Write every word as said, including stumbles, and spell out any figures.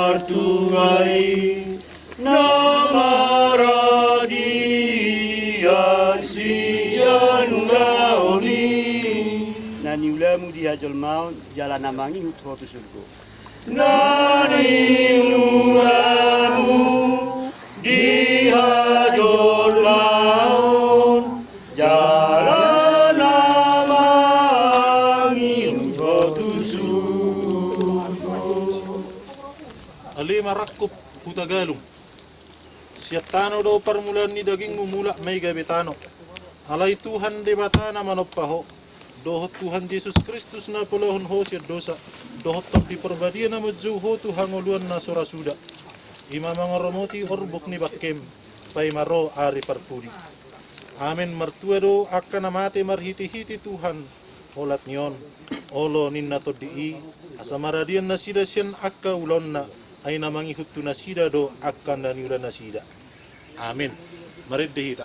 Martua i na maradian sian ulaon i. Na niulamu di hajolmaon jala na mangihut ho tu surgo. Na niulamu di hajolmaon jala na mangihut ho tu surgo. Ale marangkup Huta Galung. Sian tano do parmulaan ni dagingmu, mulak ma i gabe tano. Alai Tuhan Debata na manompa ho, dohot Tuhan Jesus Kristus na polahon ho sian dosa, dohot Tondi Parbadia na manjou ho tu hangoluan na so ra suda, i ma mangaromoti orbuk ni bangkem, paima ro ari parpudi. Amen. Martua do angka na mate marhitehite Tuhan, olat ni on, olo ninna Tondi i, asa maradian nasida sian angka ulaonna, ai na mangihut tu nasida do angka na niula nasida. Amen. Marende hita.